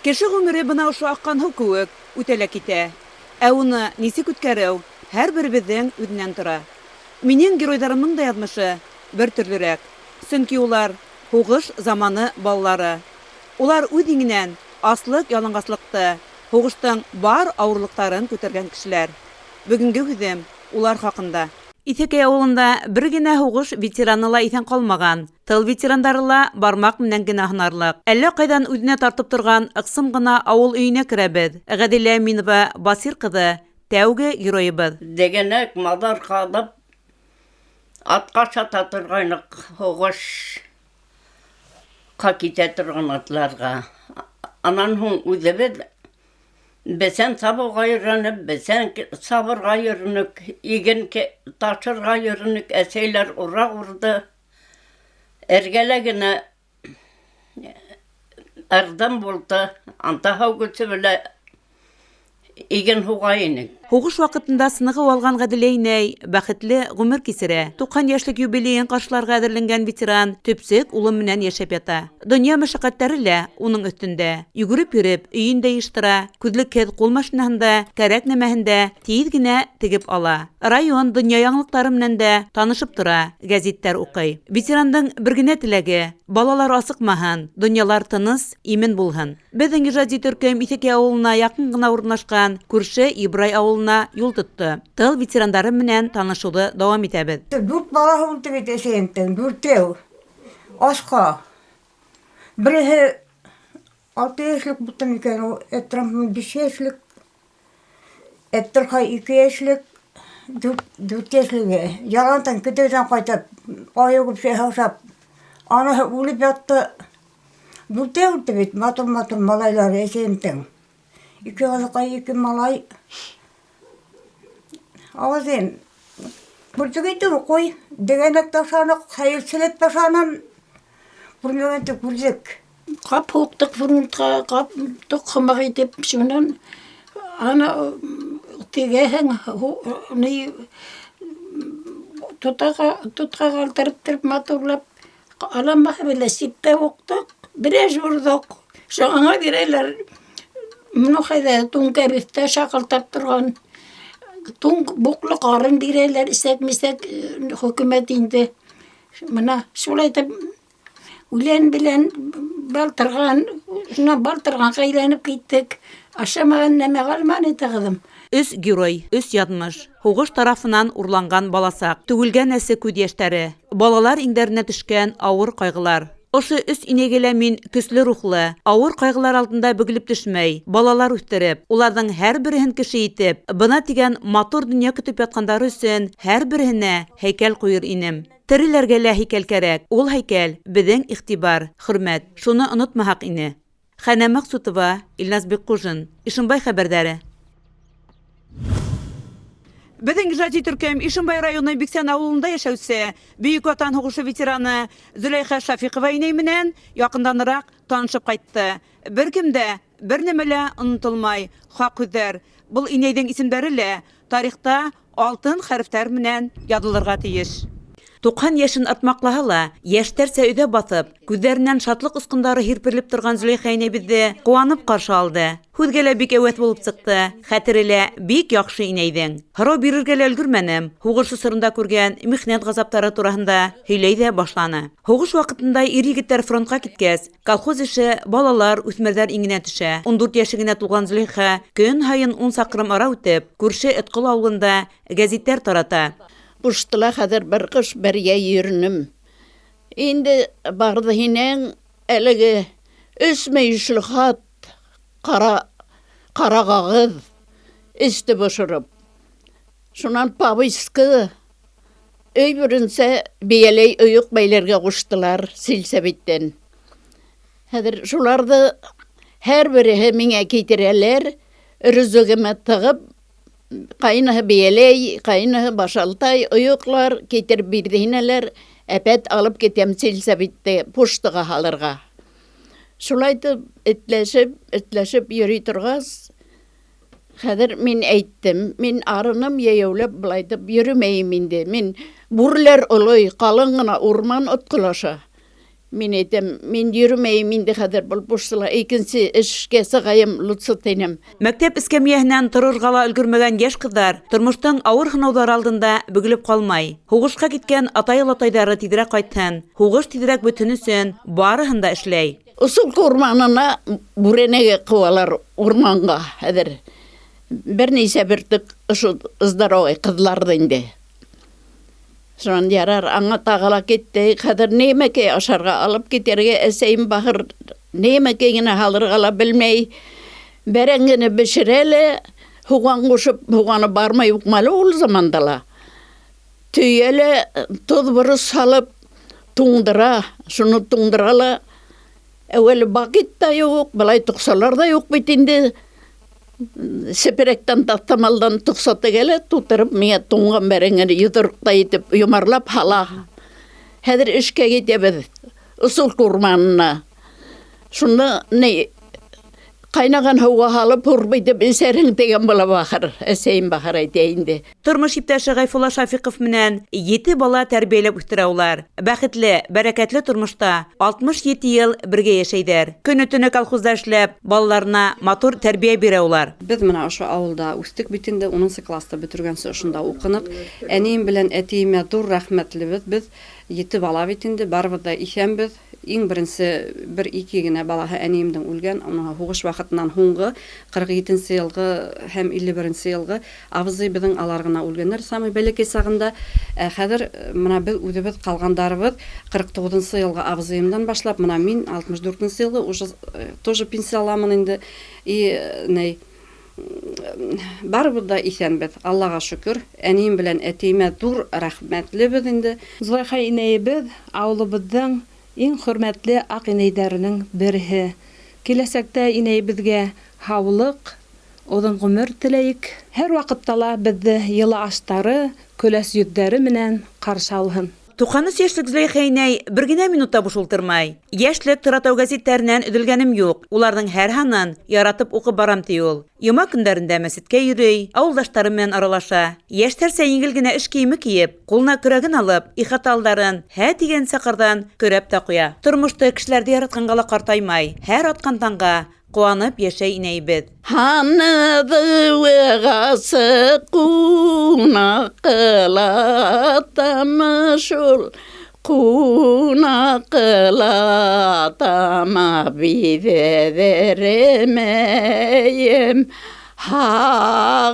Кеше ғүмере бына ошо аҡҡан һыу кеүек үтә лә китә. Ә уны нисек үткәреү һәр беребеҙҙең үҙенән тора. Минең геройҙарымның да яҙмышы бер төрлөрәк. Сөнки улар, һуғыш заманы балалары. Улар үҙ иңенән аслыҡ-яланғаслыҡты, һуғыштың бар ауырлыҡтарын күтәргән кешеләр. Бөгөнгө һүҙем улар хаҡында. Иҫәкәй авылында бер генә һуғыш ветераны ла иҫән ҡалмаған. Тыл ветерандары ла бармаҡ менән генә һанарлыҡ. Әллә ҡайҙан үҙенә тартып торған ыҡсым ғына ауыл өйөнә керәбеҙ. Ғәҙилә Әминова Басир ҡыҙы, тәүге геройыбыҙ. Дегәнәк, маҙар ҡаҙып, атҡа сата торғайныҡ, һуғышҡа китә торған атларға. Анан һуң үҙебеҙ бесән сабыуға йөрөнөп, бесән сабырға йөрөнөк, иген ташырға йөрөнөк, әсәйләр ураҡ урҙы. Эргәлә генә ырҙым булды, анда һыу көсө белән иген һуға инек. Һуғыш ваҡытында сыныгыу алған Ғәҙилә инәй бәхетле ғүмер кисерә. 90 йәшлек юбилейын ҡаршыларға әҙерләнгән ветеран төпсөк улы менән йәшәп ята. Донъя мәшәҡәттәре лә уның өҫтөндә. Йүгереп йөрөп, өйөн дә йыйыштыра, күҙлекһеҙ ҡул машинаһында, кәрәк нәмәһен дә тиҙ генә тегеп ала. Район, донъя яңылыҡтары менән дә танышып тора, гәзиттәр уҡый. Ветерандың бер генә теләге: балалар асыҡмаһын, донъялар тыныс, имен булһын. Беҙҙең ижади төркөм Иҫәкәй ауылына яҡын ғына урынлашҡан күрше Ибрай ауылына юл тотто. Тыл ветерандары менән танышыуҙы дауам итәбеҙ. Дүрт балаһы үлде бит әсәйемдең, дүртәү. Асҡа. Береһе 6 йәшлек булды микән, ул Әтрамһын 5 йәшлек, Әттерхай 2 йәшлек, 4 йәшлеге. Ялантан көтөүҙән ҡайтып, айыу күпсәһе ашап, аныһы үлеп ятты. Дүртәү үлде бит, матур-матур малайлар әсәйемдең. 2 ҡыҙыҡай, 2 малай. Ауыҙын күрҙек инде, ҡуй, дегәнәк ташаныҡ, хәйерселек ташаным. Күрмәгәнде күрҙек. Ҡап һуҡтыҡ фронтҡа, ҡап тоҡ һымаҡ итеп, шунан ана тегәһең, ни, тотҡа ҡалдырып тороп, матурлап, аламаһы белә сиптә һуҡтыҡ, берәж урҙыҡ. Шуңа бирәләр. Моны хәҙер туң кәбеҫтә шаҡылтап торған. Туң буҡлы ҡарын бирәләр, эсәк-мисәк, хөкүмәт инде. Мына шулай итеп үлән белән балтырған, шунан балтырғанға әйләнеп киттек. Ашамаған нәмә ҡалманы инде, ҡыҙым. Өс герой, өс яҙмыш. Һуғыш тарафынан урланған баласаҡ, түгелгән әсе күҙ йәштәре, балалар иңдәренә төшкән ауыр ҡайғылар. Ошо өс инәйгә лә мин көслө рухлы, ауыр ҡайғылар алдында бөгөлөп төшмәй, балалар үҫтереп, уларҙың һәр береһен кеше итеп, бына тигән матур донъя көтөп ятҡандары өсөн һәр береһенә һәйкәл ҡуйыр инем. Тереләргә лә һәйкәл кәрәк. Ул һәйкәл беҙҙең иғтибар, хөрмәт. Шуны онотмаһаҡ ине. Хәнә Маҡсутова, Илназ Бикҡужин, Ишембай хәбәрҙәре. Беҙҙең ижади төркөм Ишембай районы Биксән ауылында йәшәүсе Бөйөк Ватан һуғышы ветераны Зөләйхә Шафиҡова инәй менән яҡынданыраҡ танышып ҡайтты. Бер кем дә, бер нәмә лә онотолмай, хаҡ һүҙҙәр. Был инәйҙең исемдәре лә тарихта алтын хәрефтәр менән яҙылырға тейеш. 90 йәшен артмаҡлаһа ла, йәштәрсә өйҙә баҫып, күҙҙәренән шатлыҡ осҡондары һирперелеп торған Зөләйхә инәй беҙҙе ҡыуанып ҡаршы алды. Һүҙгә лә бик әүәҫ булып сыҡты, хәтере лә бик яҡшы инәйҙең. Һорау бирергә лә өлгөрмәнем, һуғыш осоронда күргән михнәт ғазаптары тураһында һөйләй ҙә башланы. Һуғыш ваҡытында ир-егеттәр фронтҡа киткәс, колхоз эше балалар, үҫмерҙәр иңенә төшә. 14 йәше генә тулған Зөләйхә көн һайын 10 саҡрым ара үтеп, күрше Этҡол ауылында гәзиттәр тарата. Ҡуштыла хәҙер бер ҡыш, бер йәй йөрөнөм. Инде барҙы һинең әлеге өс мөйөшлө хат, ҡара ҡағыҙ эсте бошороп. Шунан повестка өй бүренсә бейәләй ойоҡ бәйләргә ҡуштылар силсәбиттән. Хәҙер шуларҙы һәр береһе миңә китерәләр, рюкзагыма тығып, ҡайныһы бейәләй, ҡайныһы башалтай ойоҡлар китереп бирҙе һинәләр, әпәт алып китәм силсәбитте поштаға һалырға. Шулай итеп этләшеп, этләшеп йөрөй торғас, хәҙер мин әйттем, мин арыным йәйәүләп былай итеп йөрөмәйем инде. Мин бүреләр олой, ҡалын ғына урман отҡолаша. Мин әйтәм, мин йөрөмәйем инде хәҙер был бушлыҡ, икенсе эшкә сығайым, лучше тинем. Мәктәп эскәмйәһенән торорға ла өлгөрмәгән йәш ҡыҙҙар тормоштоң ауыр һынауҙары алдында бөгөлөп ҡалмай. Һуғышҡа киткән атай-олатайҙары тиҙерәк ҡайтһын, һуғыш тиҙерәк бөтһөн өсөн барыһын да эшләй. Усулка урманына бүрәнәгә ҡыуалар урманға хәҙер. Бер нисә бөртөк ошо здоровый ҡыҙларҙы инде. Шунан ярар, аңа тағы ла китте. Хәҙер нимәкәй ашарға алып китергә әсәйем бахыр нимәкәй генә һалырға ла белмәй. Бәрәңгене бешерә лә, һуған ҡушып, һуғаны бармы юҡмы әле ул заманда ла. Төйә лә тоҙ борос һалып туңдыра, шуны туңдыра ла. Әүәле бакет та юҡ, былай тоҡсалар ҙа юҡ бит инде. Сепрәктән таҫтамалдан тоҡса тегә лә тутырып миңә туңған бәрәңгене йоҙроҡтай итеп йомарлап һала. Хәҙер эшкә китәбеҙ Усулка урманына. Шуны ни ҡайнаған һыуға һалып һурпа итеп эсәрһең тигән була бахыр. Әсәйем бахыр әйтә инде. Тормош иптәше Ғәйфулла Шафиҡов менән 7 бала тәрбиәләп үҫтерә улар. Бәхетле, бәрәкәтле тормошта 67 йыл бергә йәшәйҙәр. Көнө-төнө колхозда эшләп, балаларына матур тәрбиә бирә улар. Беҙ мына ошо ауылда үҫтек бит инде, 10 класста бөтөргәнсе ошонда уҡыныҡ. Әнейем белән әтейемә ҙур рәхмәтлебеҙ. Беҙ 7 бала бит инде, барыбыҙ ҙа иҫәнбеҙ. Иң беренсе бер-ике генә балаһы әнейемдең үлгән, уның һуғыш ваҡытынан һуңғы ҡырҡ етенсе йылғы һәм илле беренсе йылғы абзый беҙҙең алар ғына үлгәндәр, самый бәләкәй сағында. Хәҙер мына беҙ үҙебеҙ ҡалғандарыбыҙ ҡырҡ туғыҙынсы йылғы абзыйымдан башлап, мына мин алтмыш дүртенсе йылғы уже тоже пенсияламын инде. И ней барыбыҙ да иҫәнбеҙ, Аллаға шөкөр. Әнейем белән әтейемә ҙур рәхмәтлебеҙ инде. Зөләйха инәйебеҙ ауылыбыҙҙың иң хөрмәтле аҡ инәйҙәренең береһе. Киләсәктә инәйебеҙгә һаулыҡ, оҙон ғүмер теләйек. Һәр ваҡытта ла беҙҙе йылы аштары, көләс йөҙҙәре менән ҡаршы алһын. Туҡһан өс йәшлек Зөләйха инәй бер генә минут та буш ултырмай. Йәшлек Торатау гәзиттәренән өҙөлгәнем юҡ. Уларҙың һәр һанын яратып уҡып барам, ти ул. Йома көндәрендә мәсеткә йөрөй, ауылдаштары менән аралаша. Йәштәрсә еңел генә эш кейеме кейеп, ҡулына көрәген алып, ихата алдарын һә тигәнсә ҡарҙан көрәп тә ҡуя. Тормошто кешеләрҙе яратҡанға ла ҡартаймай. Һәр атҡан таңға ҡыуанып йәшәй инәйебеҙ. Һаныҙыуығасы ҡунаҡ ҡылатамы шул, ҡунаҡ ҡылатама биҙәҙеремәйем, һағынам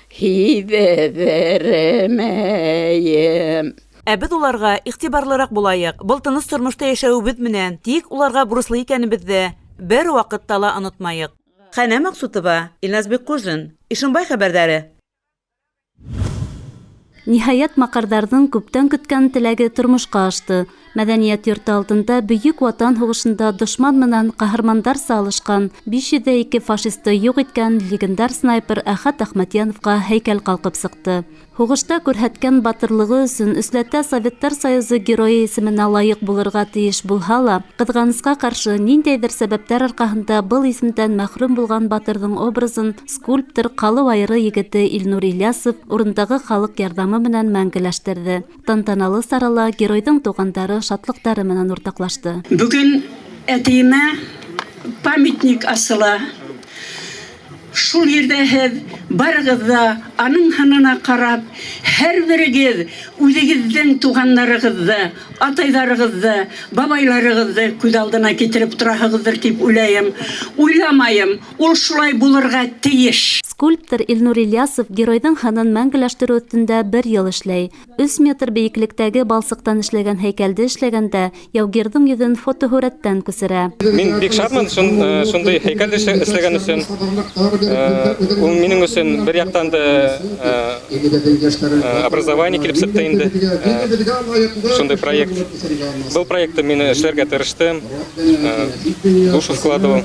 һиҙҙермәйем. Ә беҙ уларға иғтибарлыраҡ булайыҡ. Был тыныс тормошта йәшәүебеҙ менән тик уларға бурыслы икәнебеҙҙе бер ваҡытта ла онотмайыҡ. Хәнә Маҡсутова, Илназ Бикҡужин, Ишембай хәбәрҙәре. Ниһайәт, маҡарҙарҙың күптән көткән теләге тормошҡа ашты. Мәҙәниәт йорто алдында Бөйөк Ватан һуғышында дошман менән ҡаһармандарса алышҡан 502 фашисты юҡ иткән легендар снайпер Әхәт Әхмәтйәновҡа һәйкәл ҡалҡып сыҡты. Һуғышта күрһәткән батырлығы өсөн өсләтә Советтар Союзы геройы исеменә лайыҡ булырға тейеш булһа ла, ҡыҙғанысҡа ҡаршы ниндәйҙер сәбәптәр арҡаһында был исемдән мәхрүм булған батырҙың образын скульптор Ҡалыу айыры егете Илнур Ильясов урындағы халыҡ ярҙамы менән мәңгеләштерҙе. Тантаналы сарала геройҙың туғандары шатлыҡтары менән уртаҡлашты. Бөгөн әтейемә памятник асыла. Шул ерҙә һеҙ барығыҙ ҙа аның һынына ҡарап, һәр берегеҙ үҙегеҙҙең туғандарығыҙҙы, атайҙарығыҙҙы, бабайларығыҙҙы күҙ алдына килтереп тораһығыҙҙыр тип уйлайым. Уйламайым, ул шулай булырға тейеш. Скульптор Илнур Ильясов геройҙың һынын мәңгеләштереү өҫтөндә бер йыл эшләй. 3 метр бейеклектәге балсыҡтан эшләгән һәйкәлде эшләгәндә яугирҙың йөҙөн фотоһүрәттән күсерә. Мин бик шатмын шундай һәйкәл эшләгән өсөн. Ул минең өсөн бер яҡтан да образование килеп сыҡты инде. Шундай проект. Был проектты мин эшләргә тырыштым, душу вкладывал.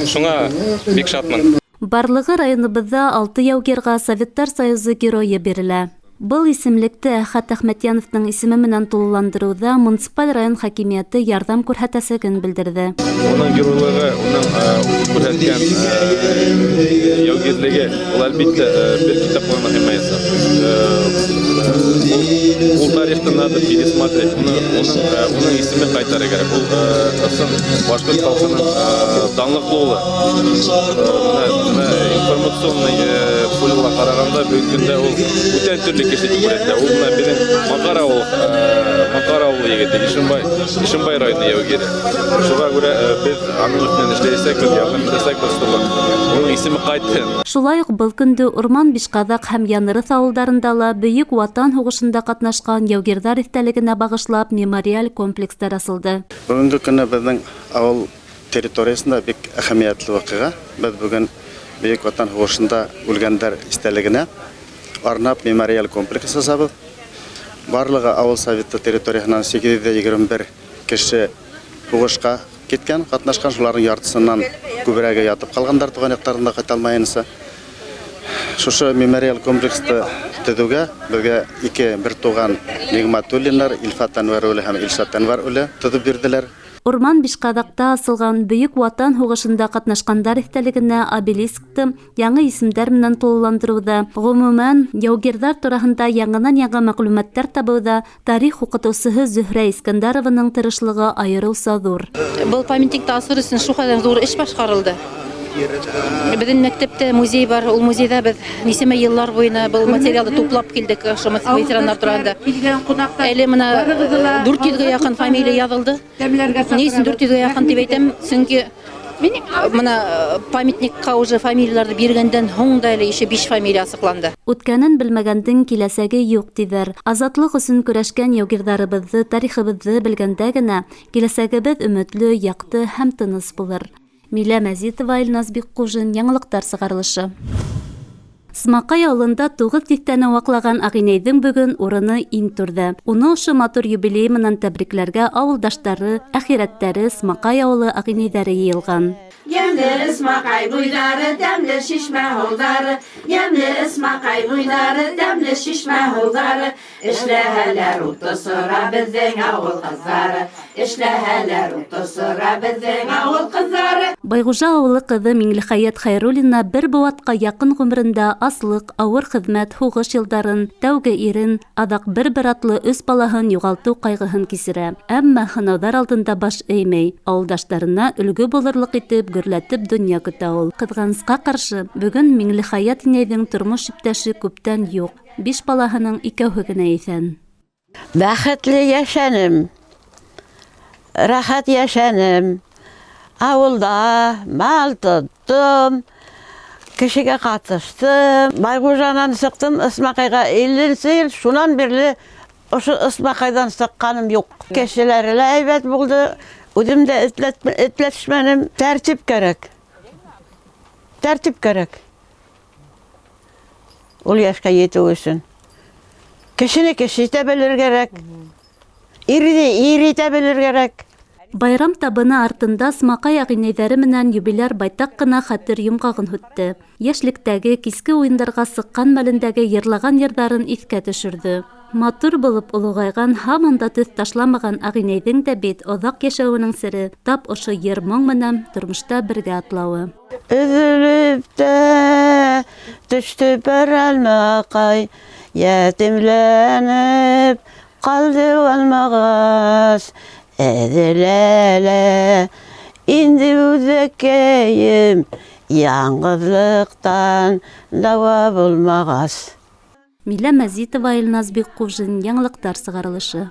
Шуңа бик шатмын. Барлығы районыбыҙҙа 6 яугирға Советтар Союзы геройы бирелә. Был исемлекте Әхәт Әхмәтьяновтың исеме менән тулыландырыуҙа муниципаль район хакимиәте ярҙам күрһәтәсәген белдерҙе. Уның геройлығы, уның күрһәткән яугирлеге, ул әлбиттә бер китапҡа ғына һыймаясаҡ. Ул тарихты надо пересмотреть. Уның исемен ҡайтарыр кәрәк. Ул ысын башҡорт халҡының данлыҡлы улы. Бына информационный полеға ҡарағанда бөгөнгө көндә ул бүтән төрлө кеше тип күрһәтелә. Ул бына беҙҙең Маҡар ауылы егете, Ишембай районы яугире. Шуға күрә беҙ аның өҫтөнән эшләйәсәкбеҙ, ярҙам итәсәкбеҙ, чтобы уның исеме ҡайтһын. Шулай уҡ был көндө Урман, Бишҡаҙаҡ һәм Янырыҫ ауылдарында ла Бөйөк Ватан һуғышында ҡатнашҡан яугирҙар иҫтәлегенә бағышлап мемориаль комплекстар асылды. Бөгөнгө көнө беҙҙең ауыл территорияһында бик әһәмиәтле ваҡиға. Беҙ бөгөн Бөйөк Ватан һуғышында үлгәндәр иҫтәлегенә арнап мемориаль комплекс асабыҙ. Барлығы ауыл советы территорияһынан 821 кеше һуғышҡа киткән, ҡатнашҡан, шуларҙың яртыһынан күберәге ятып ҡалғандар туған яҡтарында ҡайта алмайынса. Шушы мемориаль комплексты төҙөүгә беҙгә ике бер туған Ниғмәтуллиннар, Илфат Әнвәр улы һәм Илшат Әнвәр улы төҙөп бирҙеләр. Урман Бишҡаҙаҡта асылған Бөйөк Ватан һуғышында ҡатнашҡандар иҫтәлегенә обелискты яңы исемдәр менән тулыландырыуҙа, ғөмүмән, яугирҙар тураһында яңынан-яңы мәғлүмәттәр табыуҙа тарих уҡытыусыһы Зөһрә Искәндәрованың тырышлығы айырыуса ҙур. Был памятникты асыр өсөн шул ҡәҙәр ҙур эш башҡарылды. Беҙҙең мәктәптә музей бар, ул музейҙа беҙ нисәмә йыллар буйына был материалды туплап килдек, ошо ветерандар тураһында. Әле бына 400-гә яҡын фамилия яҙылды. Ни өсөн 400-гә яҡын тип әйтәм? Сөнки бына памятникҡа уже фамилияларҙы биргәндән һуң да әле еще 5 фамилия асыҡланды. Үткәнен белмәгәндең киләсәге юҡ тиҙәр. Азатлыҡ өсөн көрәшкән яугирҙарыбыҙҙы, тарихыбыҙҙы белгәндә генә киләсәгебеҙ өмөтлө, яҡты һәм тыныс булыр. Милә Мәзитова, Илназ Бикҡужин, яңылыҡтар сығарылышы. Смаҡай ауылында 9 тиҫтәне ваҡлаған Ағинәйҙең бөгөн урыны иң түрҙә. Уны ошо матур юбилей менән тәбрикләргә ауылдаштары, әхирәттәре, Смаҡай ауылы ағинәйҙәре йыйылған. Йәмле Смаҡай буйҙары, тәмле шишмә һыуҙары, йәмле Смаҡай буйҙары, тәмле шишмә һыуҙары, эшләһәләр ут осора беҙҙең ауыл ҡыҙҙары, эшләһәләр ут осора беҙҙең ауыл ҡыҙҙары. Байғужа ауылы ҡыҙы Миңлехәйәт Хәйруллина бер быуатҡа яҡын ғүмерендә аслыҡ, ауыр хеҙмәт, һуғыш йылдарын, тәүге ирен, аҙаҡ бер-бер атлы 3 балаһын юғалтыу ҡайғыһын кисерә. Әммә һынауҙар алдында баш эймәй, ауылдаштарына өлгө булырлыҡ итеп гөрләтеп донъя көтә ул. Ҡыҙғанысҡа ҡаршы, бөгөн Миңлехәйәт инәйҙең тормош иптәше күптән юҡ. 5 балаһының икәүһе генә иҫән. Бәхетле йәшәнем, рәхәт йәшәнем. Ауылда мал тоттом, кешегә ҡатыштым. Байғужанан сыҡтым Ысмаҡайға 50 йыл, шунан бирле ошо Ысмаҡайҙан сыҡҡаным юҡ. Кешеләре лә һәйбәт булды, үҙем дә этләтешмәнем. Тәртип кәрәк. Тәртип кәрәк. Ул йәшкә етеү өсөн. Кешене кеше итә белер кәрәк. Ирҙе ир итә белер кәрәк. Байрам табыны артында Смаҡай ағинәйҙәре менән юбиляр байтаҡ ҡына хәтер йомғағын һүтте. Йәшлектәге киске уйындарға сыҡҡан мәлендәге йырлаған йырҙарын иҫкә төшөрҙө. Матур булып олоғайған, һаман да төҫ ташламаған ағинәйҙең дә бит оҙаҡ йәшәүенең сере тап ошо йыр-моң менән тормошта бергә атлауы. Өҙөлөп тә төштө бер алмаҡай, йәтимләнеп ҡалды алмағас. Әҙеләлә инде үҙәкәйем, яңғыҙлыҡтан дауа булмағас. Милә Мәзитова, Илназ Бикҡужин, яңылыҡтар сығарылышы.